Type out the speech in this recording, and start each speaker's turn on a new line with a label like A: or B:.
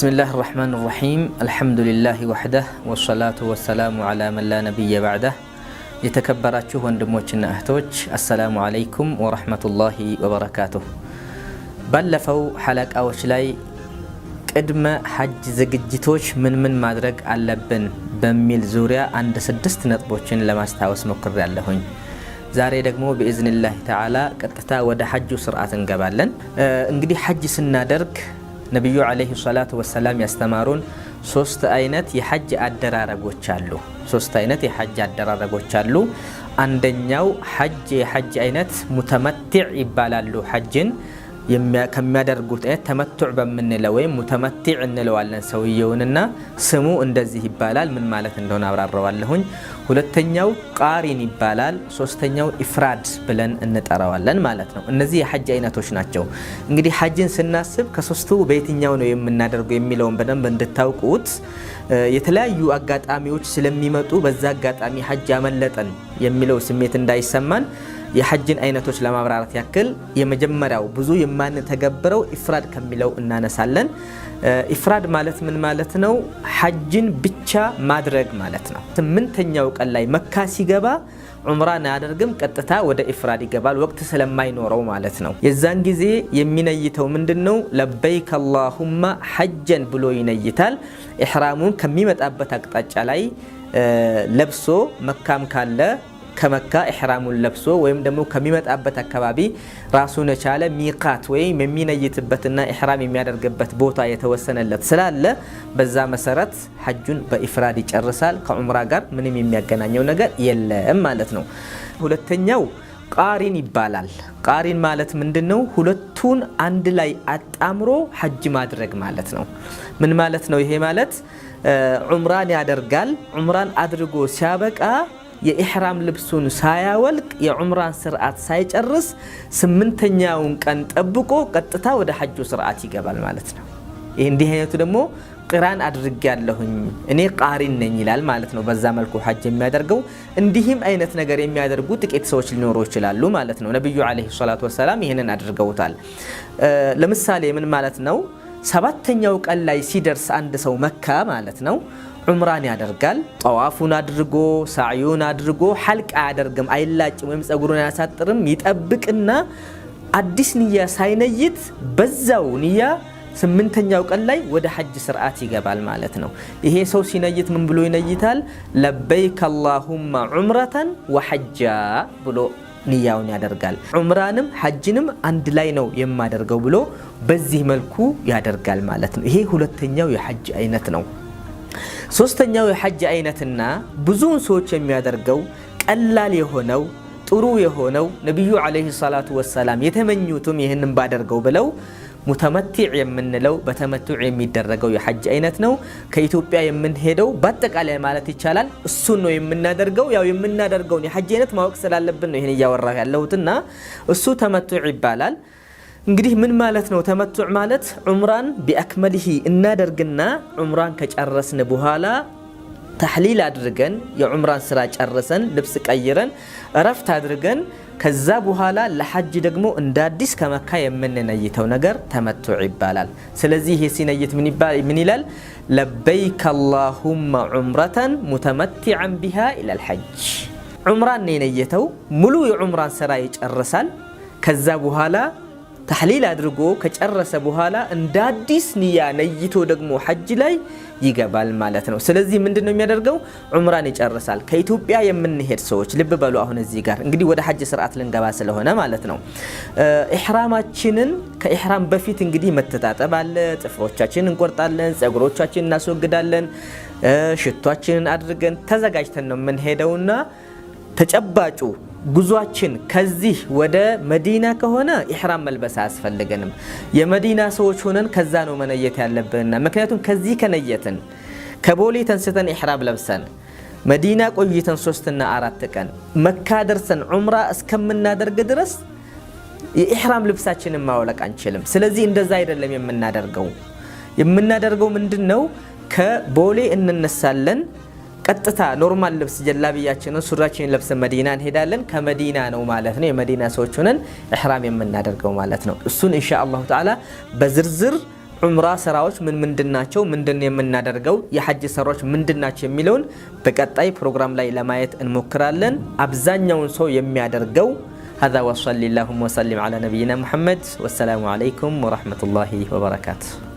A: بسم الله الرحمن الرحيم، الحمد لله وحده، والصلاة والسلام على من لا نبي بعده። የተከበራችሁ ወንድሞችና እህቶች፣ السلام عليكم ورحمة الله وبركاته። ባለፈው ሐለቃዎች ላይ ቅድመ ሐጅ ዝግጅቶች ምን ምን ማድረግ አለብን በሚል ዙሪያ አንድ ስድስት ነጥቦችን ለማስታወስ ሞክሬያለሁኝ። ዛሬ ደግሞ بإذن الله تعالى ቀጥታ ወደ ሐጁ ስርዓት እንገባለን። እንግዲህ ሐጅ ስናደርግ ነቢዩ عليه الصلاة والسلام ያስተማሩን ሶስት አይነት የሐጅ አደራረጎች አሉ። ሶስት አይነት የሐጅ አደራረጎች አሉ። አንደኛው ሐጅ የሐጅ አይነት متمتع ይባላሉ። ሐጅን ከሚያደርጉት አይነት تمتع በምንለው ወይም متمتع እንለዋለን ሰውየውንና ስሙ እንደዚህ ይባላል። ምን ማለት እንደሆነ አብራራዋለሁኝ። ሁለተኛው ቃሪን ይባላል። ሶስተኛው ኢፍራድ ብለን እንጠራዋለን ማለት ነው። እነዚህ የሐጅ አይነቶች ናቸው። እንግዲህ ሐጅን ስናስብ ከሶስቱ በየትኛው ነው የምናደርገው የሚለውን በደንብ እንድታውቁት፣ የተለያዩ አጋጣሚዎች ስለሚመጡ በዛ አጋጣሚ ሐጅ አመለጠን የሚለው ስሜት እንዳይሰማን የሐጅን አይነቶች ለማብራራት ያክል የመጀመሪያው ብዙ የማንተገብረው ኢፍራድ ከሚለው እናነሳለን። ኢፍራድ ማለት ምን ማለት ነው? ሐጅን ብቻ ማድረግ ማለት ነው። ስምንተኛው ቀን ላይ መካ ሲገባ ዑምራን አያደርግም፣ ቀጥታ ወደ ኢፍራድ ይገባል፣ ወቅት ስለማይኖረው ማለት ነው። የዛን ጊዜ የሚነይተው ምንድን ነው? لبيك اللهم حجا ብሎ ይነይታል። ኢሕራሙን ከሚመጣበት አቅጣጫ ላይ ለብሶ፣ መካም ካለ ከመካ ኢሕራሙን ለብሶ ወይም ደግሞ ከሚመጣበት አካባቢ ራሱን የቻለ ሚቃት ወይም የሚነይትበትና ኢሕራም የሚያደርግበት ቦታ የተወሰነለት ስላለ በዛ መሰረት ሐጁን በኢፍራድ ይጨርሳል። ከዑምራ ጋር ምንም የሚያገናኘው ነገር የለም ማለት ነው። ሁለተኛው ቃሪን ይባላል። ቃሪን ማለት ምንድን ነው? ሁለቱን አንድ ላይ አጣምሮ ሐጅ ማድረግ ማለት ነው። ምን ማለት ነው? ይሄ ማለት ዑምራን ያደርጋል። ዑምራን አድርጎ ሲያበቃ የኢሕራም ልብሱን ሳያወልቅ፣ የዑምራን ስርዓት ሳይጨርስ ስምንተኛውን ቀን ጠብቆ ቀጥታ ወደ ሐጁ ስርዓት ይገባል ማለት ነው። ይህ እንዲህ አይነቱ ደግሞ ቅራን አድርጌያለሁኝ፣ እኔ ቃሪን ነኝ ይላል ማለት ነው። በዛ መልኩ ሐጅ የሚያደርገው እንዲህም አይነት ነገር የሚያደርጉ ጥቂት ሰዎች ሊኖሩ ይችላሉ ማለት ነው። ነቢዩ عليه الصلاة والسلام ይህንን አድርገውታል። ለምሳሌ ምን ማለት ነው? ሰባተኛው ቀን ላይ ሲደርስ አንድ ሰው መካ ማለት ነው ዑምራን ያደርጋል። ጠዋፉን አድርጎ፣ ሳዕዩን አድርጎ፣ ሐልቅ አያደርግም፣ አይላጭም ወይም ጸጉሩን አያሳጥርም። ይጠብቅና አዲስ ንያ ሳይነይት በዛው ንያ ስምንተኛው ቀን ላይ ወደ ሐጅ ስርዓት ይገባል ማለት ነው። ይሄ ሰው ሲነይት ምን ብሎ ይነይታል? لبيك اللهم عمرة وحجا ብሎ ንያውን ያደርጋል። ዑምራንም ሐጅንም አንድ ላይ ነው የማደርገው ብሎ በዚህ መልኩ ያደርጋል ማለት ነው። ይሄ ሁለተኛው የሐጅ አይነት ነው። ሶስተኛው የሐጅ አይነትና ብዙውን ሰዎች የሚያደርገው፣ ቀላል የሆነው፣ ጥሩ የሆነው፣ ነቢዩ عليه الصلاة والسلام የተመኙትም ይህንን ባደርገው ብለው متمتع የምንለው በ تمتع የሚደረገው የሐጅ አይነት ነው። ከኢትዮጵያ የምንሄደው በአጠቃላይ ማለት ይቻላል እሱን ነው የምናደርገው። ያው የምናደርገውን የሐጅ አይነት ማወቅ ስላለብን ነው ይህን እያወራሁ ያለሁትና እሱ تمتع ይባላል። እንግዲህ ምን ማለት ነው? تمتع ማለት ዑምራን بأكمله እናደርግና ዑምራን ከጨረስን በኋላ ተሕሊል አድርገን፣ የዑምራን ስራ ጨርሰን፣ ልብስ ቀይረን፣ እረፍት አድርገን፣ ከዛ በኋላ ለሐጅ ደግሞ እንደ አዲስ ከመካ የምንነይተው ነገር تمتع ይባላል። ስለዚህ ይሄ ሲነይት ምን ይላል? لبيك اللهم عمرة متمتعا بها إلى الحج። ዑምራን ነው የነየተው። ሙሉ የዑምራን ስራ ይጨርሳል። ከዛ በኋላ ተሕሊል አድርጎ ከጨረሰ በኋላ እንደ አዲስ ንያ ነይቶ ደግሞ ሐጅ ላይ ይገባል ማለት ነው። ስለዚህ ምንድን ነው የሚያደርገው? ዑምራን ይጨርሳል። ከኢትዮጵያ የምንሄድ ሰዎች ልብ በሉ። አሁን እዚህ ጋር እንግዲህ ወደ ሐጅ ስርዓት ልንገባ ስለሆነ ማለት ነው። ኢሕራማችንን ከኢሕራም በፊት እንግዲህ መተጣጠብ አለ። ጥፍሮቻችንን እንቆርጣለን፣ ጸጉሮቻችንን እናስወግዳለን፣ ሽቷችንን አድርገን ተዘጋጅተን ነው የምንሄደውና ተጨባጩ ጉዟችን ከዚህ ወደ መዲና ከሆነ ኢሕራም መልበስ አያስፈልገንም። የመዲና ሰዎች ሆነን ከዛ ነው መነየት ያለብንና ምክንያቱም ከዚህ ከነየትን፣ ከቦሌ ተንስተን ኢሕራም ለብሰን፣ መዲና ቆይተን 3ና 4 ቀን መካ ደርሰን ዑምራ እስከምናደርግ ድረስ የኢሕራም ልብሳችንን ማውለቅ አንችልም። ስለዚህ እንደዛ አይደለም የምናደርገው። የምናደርገው ምንድን ነው? ከቦሌ እንነሳለን፣ ቀጥታ normal ልብስ ጀላብያችንን ሱሪያችንን ለብሰን መዲና እንሄዳለን። ከመዲና ነው ማለት ነው የመዲና ሰዎች ሆነን ኢሕራም የምናደርገው ማለት ነው። እሱን إن شاء الله تعالى በዝርዝር ዑምራ ስራዎች ምን ምንድን ናቸው? ምንድን የምናደርገው? የሐጅ ስራዎች ምንድን ናቸው የሚለውን በቀጣይ ፕሮግራም ላይ ለማየት እንሞክራለን። አብዛኛውን ሰው የሚያደርገው هذا وصلي اللهم وسلم على نبينا محمد والسلام عليكم ورحمة الله وبركاته.